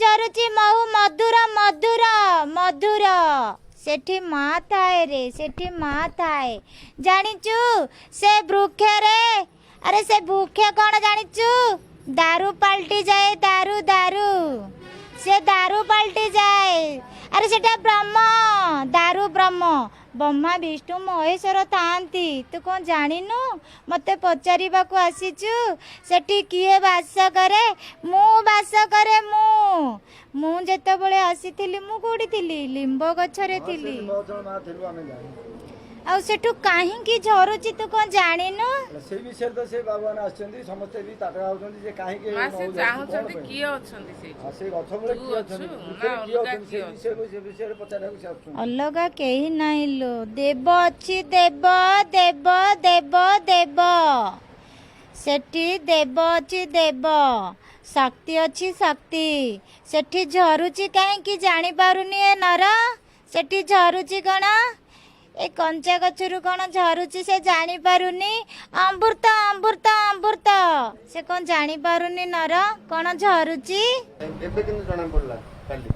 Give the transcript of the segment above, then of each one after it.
ଝରୁଛି, ମହୁ ମଧୁର ମଧୁର ମଧୁର। ସେଠି ମା ଥାଏ ରେ, ସେଠି ମା ଥାଏ, ଜାଣିଛୁ? ସେ ବୃକ୍ଷରେ, ଆରେ ସେ ବୃକ୍ଷ କ'ଣ ଜାଣିଛୁ? ଦାରୁ ପାଲଟି ଯାଏ, ଦାରୁ ଦାରୁ, ସେ ଦାରୁ ପାଲଟି ଯାଏ। ଆରେ ସେଟା ବ୍ରହ୍ମ, ଦାରୁ ବ୍ରହ୍ମ, ବ୍ରହ୍ମା ବିଷ୍ଣୁ ମହେଶ୍ୱର ଥାଆନ୍ତି। ତୁ କ'ଣ ଜାଣିନୁ? ମୋତେ ପଚାରିବାକୁ ଆସିଛୁ? ସେଠି କିଏ ବାସ କରେ? ମୁଁ ବାସ କରେ। ମୁଁ ଯେତେବେଳେ ଆସିଥିଲି, ମୁଁ କୋଉଠି ଥିଲି? ଲିମ୍ବ ଗଛରେ ଥିଲି। ମା ଥିଲୁ, ଆମେ ଜାଣିନୁ। ଆଉ ସେଠୁ କାହିଁକି ଝରୁଛି, ତୁ କ'ଣ ଜାଣିନୁ? ସେଇ ବିଷୟରେ ତ ସେ ବାବୁମାନେ ଆସିଛନ୍ତି, ସମସ୍ତେ ବି ତାଟକା ହଉଛନ୍ତି ଯେ କାହିଁକି ମା, ସେ ମହୁ ଝରୁଛି, କଣ ଚାହୁଁଛନ୍ତି ପାଇଁ? କିଏ ଅଛନ୍ତି ସେଇଠି? ଆଉ ସେଇ ଗଛ ମୂଳେ ତୁ କିଏ ଅଛୁ ଅଛନ୍ତି, ନା ବୃକ୍ଷରେ କିଏ ଅଲଗା ଅଛନ୍ତି, କିଏ ସେଇ ବିଷୟରେ, ସେ ବିଷୟରେ ପଚାରିବାକୁ ସେ ଆସୁଛନ୍ତି। ଅଲଗା କେହି ନାହିଁ ଲୋ, ଦେବ ଅଛି, ଦେବ ଦେବ ଦେବ ଦେବ। ସେଠି ଦେବ ଅଛି, ଦେବ ଶକ୍ତି ଅଛି, ଶକ୍ତି। ସେଠି ଝରୁଛି କାହିଁକି ଜାଣିପାରୁନି ଏ ନର? ସେଠି ଝରୁଛି କ'ଣ? ଏ କଞ୍ଚା ଗଛରୁ କ'ଣ ଝରୁଛି ସେ ଜାଣିପାରୁନି? ଅମୃତ ଅମୃତ ଅମୃତ। ସେ କ'ଣ ଜାଣିପାରୁନି ନର, କ'ଣ ଝରୁଛି? ଏବେ କିନ୍ତୁ ଜଣା ପଡିଲା କାଲି।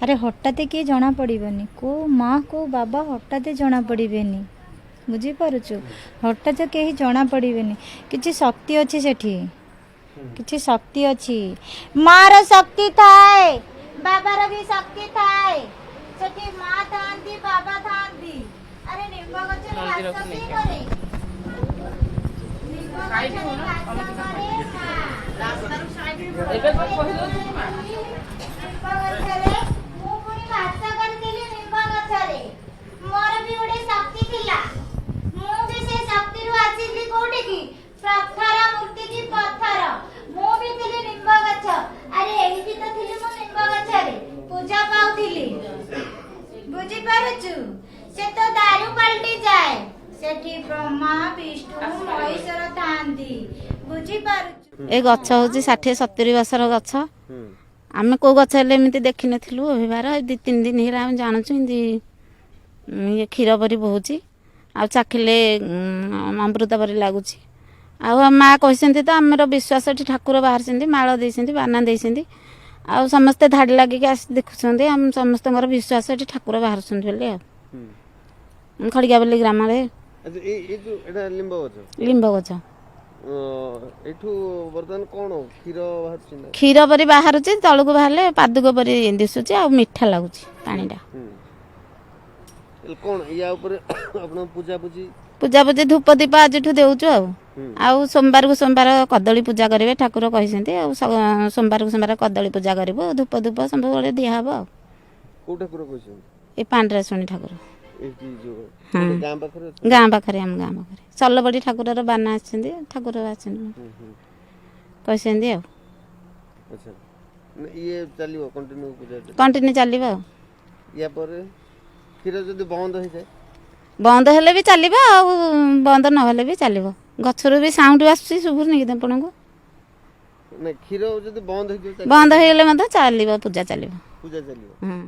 ଆରେ ହଠାତ୍ କିଏ ଜଣା ପଡ଼ିବନି। କେଉଁ ମା, କେଉଁ ବାବା ହଠାତ୍ ଜଣା ପଡ଼ିବେନି, ବୁଝିପାରୁଛୁ? ହଠାତ୍ କେହି ଜଣା ପଡ଼ିବେନି। କିଛି ଶକ୍ତି ଅଛି ସେଠି, କିଛି ଶକ୍ତି ଅଛି। ମାର ଶକ୍ତି ଥାଏ, ବାବାର ବି ଶକ୍ତି ଥାଏ। ସେଠି ମା ଥାନ୍ତି, ବାବା ଥାନ୍ତି। ଆରେ ନିମ୍ବ ଗଛରେ ବାସ ମନ୍ଦିରକୁ କିଏ ନେଇକି କରେ? ନିମ୍ବ ଗଛରେ ବାସ କରେ ମା। ଏବେ କଣ କହିଦଉଛୁ ମା? ନିମ୍ବ ଗଛରେ ମୁଁ ପୁଣି ବାସ କରିଥିଲି। ନିମ୍ବ ଗଛରେ ମୋର ବି ଗୋଟେ ଶକ୍ତି ଥିଲା। ମୁଁ ବି ସେ ଶକ୍ତିରୁ ଆସିଲି କୋଉଠିକି? ପଥର ମୂର୍ତ୍ତି କି ପଥର। ମୁଁ ବି ଥିଲି ନିମ୍ବ ଗଛ। ଆରେ ଏଇଠି ତ ଥିଲି ମୁଁ, ନିମ୍ବ ଗଛରେ ପୂଜା ପାଉଥିଲି, ବୁଝିପାରୁଛୁ? ସେ ତ ଦାରୁ ପାଲଟି ଯାଏ। ସେଠି ବ୍ରହ୍ମା ବିଷ୍ଣୁ ମହେଶ୍ୱର ଥାଆନ୍ତି, ବୁଝିପାରୁଛୁ? ଏ ଗଛ ହଉଛି 60-70 ବର୍ଷର ଗଛ। ଆମେ କୋଉ ଗଛ ହେଲେ ଏମିତି ଦେଖିନଥିଲୁ ଅଭିବାର। 2-3 ଦିନ ହେଲା ଆମେ ଜାଣୁଛୁ ଏମିତି ଇଏ କ୍ଷୀର ପରି ବହୁଛି ଆଉ ଚାଖିଲେ ଅମୃତ ପରି ଲାଗୁଛି। ଆଉ ଆମ ମା କହିଛନ୍ତି ତ ଆମର ବିଶ୍ୱାସ, ଏଠି ଠାକୁର ବାହାରିଛନ୍ତି, ମାଳ ଦେଇଛନ୍ତି, ବାନା ଦେଇଛନ୍ତି ଆଉ ସମସ୍ତେ ଧାଡ଼ି ଲାଗିକି ଆସି ଦେଖୁଛନ୍ତି। ଆମ ସମସ୍ତଙ୍କର ବିଶ୍ୱାସ ଏଠି ଠାକୁର ବାହାରୁଛନ୍ତି ବୋଲି। ଆଉ ଖଡ଼ିକାପଲ୍ଲୀ ଗ୍ରାମରେ। ଆଚ୍ଛା, ଏଇ ଯୋଉ ଏଇଟା ଲିମ୍ବ ଗଛ? ଲିମ୍ବ ଗଛ। ଏଇଠୁ ବର୍ତ୍ତମାନ କଣ କ୍ଷୀର ବାହାରୁଛି ନା? କ୍ଷୀର ପରି ବାହାରୁଛି, ତଳକୁ ବାହାରିଲେ ପାଦୁକ ପରି ଦିଶୁଛି ଆଉ ମିଠା ଲାଗୁଛି ପାଣିଟା। ହେଲେ କଣ ୟା ଉପରେ ଆପଣ ପୂଜା ପୂଜି? ପୂଜାପୂଜି, ଧୂପ ଦୀପ ଆଜିଠୁ ଦେଉଛୁ ଆଉ। ଆଉ ସୋମବାରକୁ ସୋମବାର କଦଳୀ ପୂଜା କରିବେ, ଠାକୁର କହିଛନ୍ତି। ଆଉ ସୋମବାରକୁ ସୋମବାର କଦଳୀ ପୂଜା କରିବୁ, ଧୂପ ଧୂପ ସବୁବେଳେ ଦିଆହବ। ଆଉ କୋଉ ଠାକୁର କହିଛନ୍ତି? ଏ ପାଣ୍ଡରାଶୁଣୀ ଠାକୁର। ଏଇଠି ଯୋଉ ହଁ। ଗୋଟେ ଗାଁ ପାଖରେ ଅଛି? ଗାଁ ପାଖରେ, ଆମ ଗାଁ ପାଖରେ ସଲବଡ଼ି ଠାକୁରର ବାନା ଆସିଛନ୍ତି, ଠାକୁର ଆସିଛନ୍ତି, କହିଛନ୍ତି ଆଉ। ଆଚ୍ଛା, ନା, ଇଏ ଚାଲିବ କଣ୍ଟିନ୍ୟୁ ପୂଜା? କଣ୍ଟିନ୍ୟୁ ଚାଲିବ ଆଉ। ୟା ପରେ କ୍ଷୀର ଯଦି ବନ୍ଦ ହେଇଯାଏ? ବନ୍ଦ ହେଲେ ବି ଚାଲିବ ଆଉ ବନ୍ଦ ନହେଲେ ବି ଚାଲିବ। ଗଛରୁ ବି ସାଉଣ୍ଡ ଆସୁଛି, ଶୁଭୁନି କି ଆପଣଙ୍କୁ? ନା, କ୍ଷୀର ଯଦି ବନ୍ଦ ହେଇଯିବ ଚାଲିବ? ବନ୍ଦ ହେଇଗଲେ ମଧ୍ୟ ଚାଲିବ, ପୂଜା ଚାଲିବ। ପୂଜା ଚାଲିବ। ହଁ।